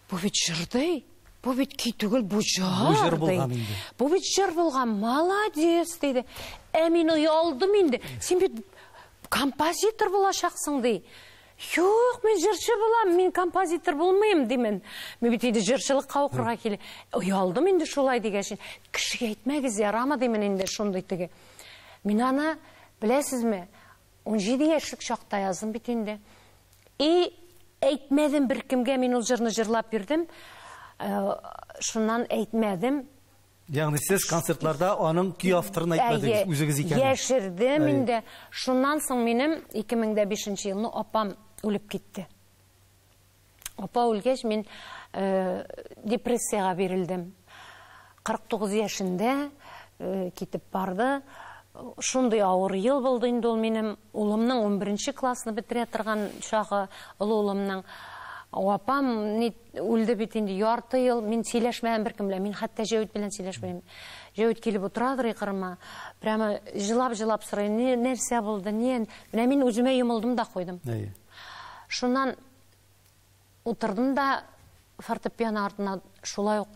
Бу бит җыр ди. Бу бит көй түгел, бу җыр. Бу җыр булган инде. Бу бит җыр булган, молодец диде. Ә мин оялдым инде. Син бит композитор булачаксың ди. Юк, мин җырчы булам, мин композитор булмыйм димен. Мин бит инде җырчылыкка укырга килә. Оялдым инде шулай дигәч. Кешегә әйтмәгез, ярамы димен инде шундый теге. Мин аны, беләсезме, 17 яшьлек чакта яздым бит инде. И әйтмәдем беркемгә, мин ул җырны җырлап йөрдем. Шуннан әйтмәдем. Ягъни сез концертларда аның көй авторын әйтмәдегез, үзегез икәнен. Яшердем инде. Шуннан соң минем 2005 елны апам үлеп китте. Апа үлгәч, мин депрессиягә бирелдем. 49 яшендә китеп барды. Шундый авыр ел булды инде ул минем. Улымның 11 классны бетерә торган чагы, олы улымның. Апам үлде бит инде ярты ел, мин сөйләшмәдем беркем белән, мин хәтта Җәвит белән сөйләшмәдем. Җәвит килеп утырадыр икырыма, прямо җылап-җылап сорый, нәрсә булды, ни? Менә мин үземә йомылдым да куйдым. Шуннан утырдым да фортепиано артына шулай ук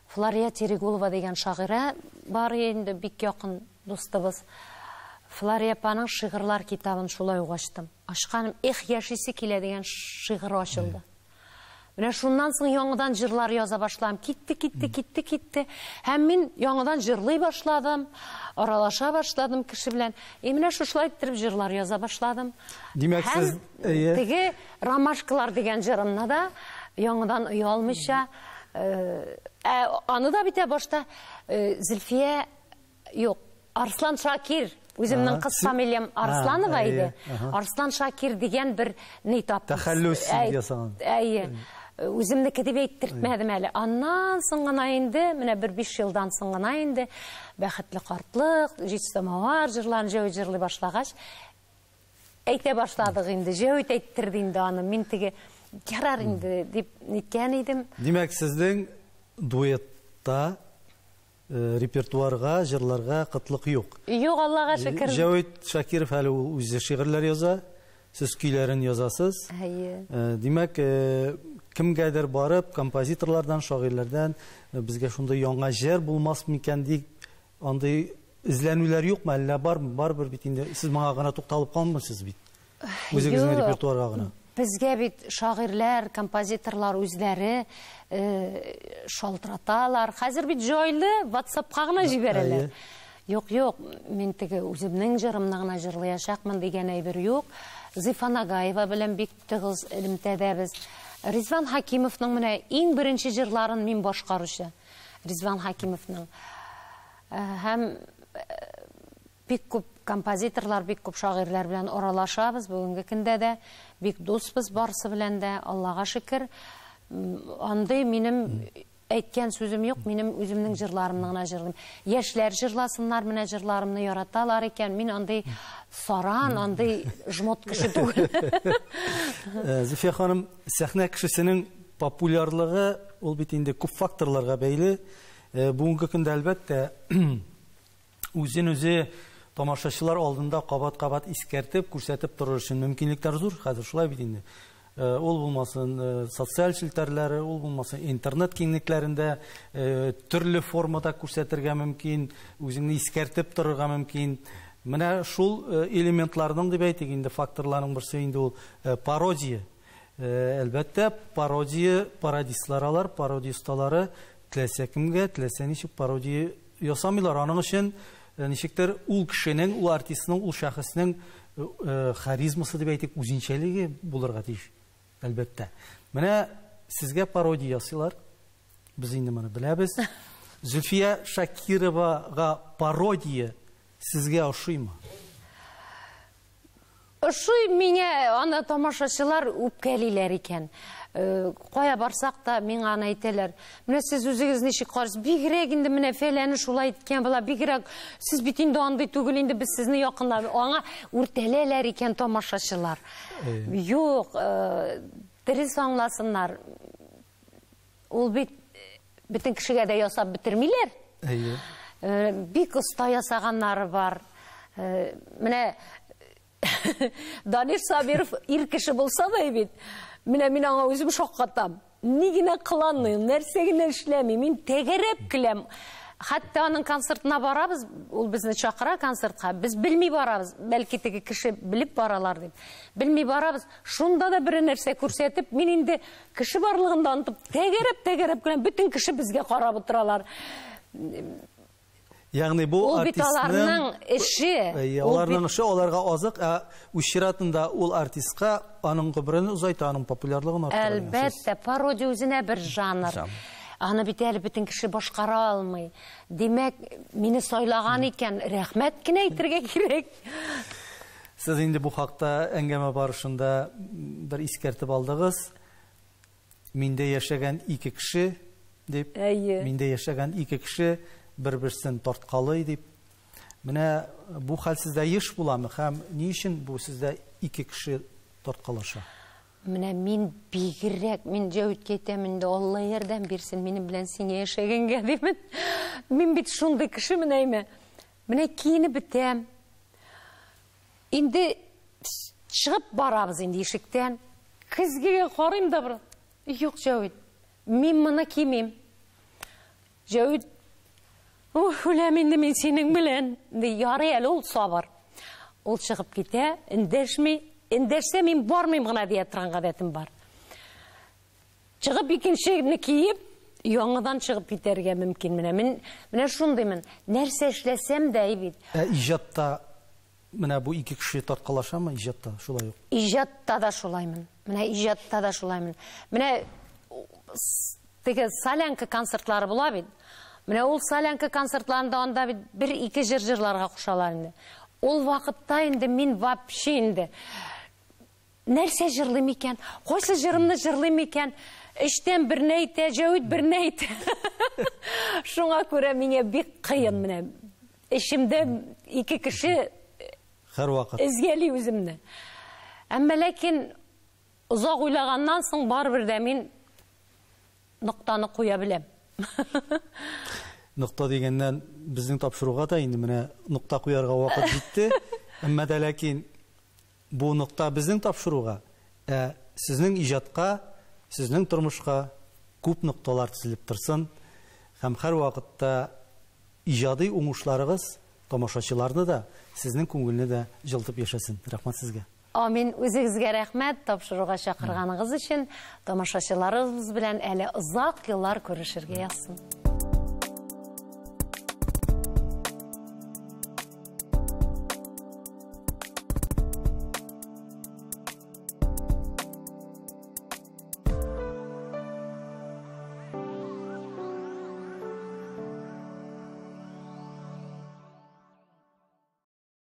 Флория Терегулова дигән шагыйрә бар инде, бик якын дустыбыз. Флория апаның шигырьләр китабын шулай ук ачтым. Ачканым, эх, яшисе килә дигән шигырь ачылды. Менә шуннан соң яңадан җырлар яза башладым. Китте, китте, китте, китте. Һәм мин яңадан җырлый башладым, аралаша башладым кеше белән. И менә шушылай иттереп җырлар яза башладым. Димәк, сез теге Ромашкалар дигән җырымны да яңадан оялмыйча, аны да бит башта Зөлфия, юк, Арслан Шакир, үземнең кыз фамилиям Арсланова иде. Арслан Шакир дигән бер ни таптым. Тәхәллүс ясаган. Әйе. Үземнеке дип әйттертмәдем әле. Аннан соң гына инде, менә бер 5 елдан соң гына инде Бәхетле картлык, Җиз самавар җырларын Җәвит җырлый башлагач, әйтә башладык инде. Җәвит әйттерде инде аны. Мин теге ярар инде дип ниткән идем. Димәк, сезнең дуэтта репертуарга, җырларга кытлык юк. Юк, Аллага шөкер. Җәвит Шакиров әле ул үзе шигырьләр яза, сез көйләрен язасыз. Әйе. Димәк, кемгәдер барып, композиторлардан, шагыйрьләрдән безгә шундый яңа җыр булмас микән дип, андый эзләнүләр юкмы, әллә бармы? Барыбер бит инде сез моңа гына тукталып калмыйсыз бит. Үзегезнең репертуарга гына. Безгә бит шагыйрьләр, композиторлар үзләре шалтыраталар. Хәзер бит җайлы, WhatsApp-ка гына җибәрәләр. Юк, юк, мин теге үземнең җырымны гына җырлаячакмын дигән әйбер юк. Зифа Нагаева белән бик тыгыз элемтәдәбез. Ризван Хакимовның менә иң беренче җырларын мин башкаручы. Ризван Хакимовның. Һәм бик күп композиторлар, бик күп шагыйрьләр белән аралашабыз бүгенге көндә дә, бик дусбыз барысы белән дә, Аллага шөкер. Андый минем әйткән сүзем юк, минем үземнең җырларымны гына җырлыйм. Яшьләр җырласыннар, менә җырларымны яраталар икән. Мин андый саран, андый жмот кеше түгел. Зөлфия ханым, сәхнә кешесенең популярлыгы ул бит инде күп факторларга бәйле. Бүгенге көндә әлбәттә үзен үзе тамашачылар алдында кабат-кабат искәртеп, күрсәтеп торыр өчен мөмкинлекләр зур. Хәзер шулай бит инде. Ул булмасын социаль челтәрләре, ул булмасын интернет киңлекләрендә төрле формада күрсәтергә мөмкин, үзеңне искәртеп торырга мөмкин. Менә шул элементларның дип әйтик инде, факторларның берсе инде ул пародия. Әлбәттә, пародия, пародистлар алар, пародия осталары теләсә кемгә, теләсә ничек пародия ясамыйлар. Аның өчен ничектер ул кешенең, ул артистның, ул шәхеснең харизмасы дип әйтик, үзенчәлеге булырга тиеш, әлбәттә. Менә сезгә пародия ясыйлар. Без инде моны беләбез. Зөлфия Шакировага пародия сезгә ошыймы? Ошый миңа, аны тамашачылар үпкәлиләр икән. Кая барсак та миңа аны әйтәләр. Менә сез үзегез ничек карыйсыз? Бигрәк инде менә фәләне шулай иткән була, бигрәк сез бит инде андый түгел инде, без сезне якынлап. Аңа үртәләләр икән тамашачылар. Юк, дөрес аңласыннар. Ул бит бөтен кешегә дә ясап бетермиләр. Бик оста ясаганнары бар. Менә Даниш Сабиров ир кеше булса да бит, менә мин аңа үзем шаккатам. Ни генә кыланмыйм, нәрсә генә эшләмим, мин тәгәрәп киләм. Хәтта аның концертына барабыз, ул безне чакыра концертка, без белми барабыз, бәлки теге кеше белеп баралар дип. Белми барабыз, шунда да бер нәрсә күрсәтеп, мин инде кеше барлыгын да онытып, тәгәрәп-тәгәрәп киләм, бөтен кеше безгә карап утыралар. Ягъни бу Ул бит артистның аларның эше. Әйе, Ул аларның бит эше, аларга азык, ә үз чиратында ул артистка аның гомерен озайта, аның популярлыгын арттыра дигән сүз. Әлбәттә, пародия үзенә бер жанр. Жанр. Аны бит әле бөтен кеше башкара алмый. Димәк, мине сайлаган икән, рәхмәт кенә әйтергә кирәк. Сез инде бу хакта әңгәмә барышында бер искәртеп алдыгыз. Миндә яшәгән ике кеше дип, миндә яшәгән ике кеше бер-берсен тарткалый дип. Менә бу хәл сездә еш буламы һәм ни өчен бу сездә ике кеше тарткалаша? Менә мин бигрәк, мин Җәвиткә әйтәм инде, Алла ярдәм бирсен минем белән сине яшәгәнгә димен. Мин бит шундый кеше менә әйме. Менә киенеп бетәм. Инде чыгып барабыз инде ишектән. Көзгегә карыйм да бер. Юк, Җәвит, мин моны кимим. Җәвит, ух, үләм инде мин синең белән. Ярый әле ул сабыр. Ул чыгып китә, эндәшми. Эндәшсә мин бармыйм гына дия торган гадәтем бар. Чыгып икенчене киеп, яңадан чыгып китәргә мөмкин менә. Мин менә шундыймын. Нәрсә эшләсәм дә бит. Ә иҗатта менә бу ике кеше тарткалашамы иҗатта шулай ук? Иҗатта да шулаймын. Менә иҗатта да шулаймын. Менә теге солянка концертлары була бит. Менә ул солянка концертларында анда бит бер-ике җыр җырларга кушалар инде. Ул вакытта инде мин вообще инде нәрсә җырлыйм икән? Кайсы җырымны җырлыйм икән? Эштән берне әйтә, Җәвит берне әйтә. Шуңа күрә миңа бик кыен менә. Эчемдә ике кеше һәрвакыт эзгәли үземне. Әмма ләкин озак уйлаганнан соң барыбер дә мин ноктаны куя беләм. Нокта дигәннән безнең тапшыруга да инде менә нокта куярга вакыт җитте. Әмма дә ләкин бу нокта безнең тапшыруга, ә сезнең иҗатка, сезнең тормышка күп нокталар тезелеп торсын һәм һәр вакытта иҗади уңышларыгыз тамашачыларны да, сезнең күңелне дә җылытып яшәсен. Рәхмәт сезгә. Амин. Үзегезгә рәхмәт тапшыруга чакырганыгыз өчен. Тамашачыларыбыз белән әле озак еллар күрешергә язсын.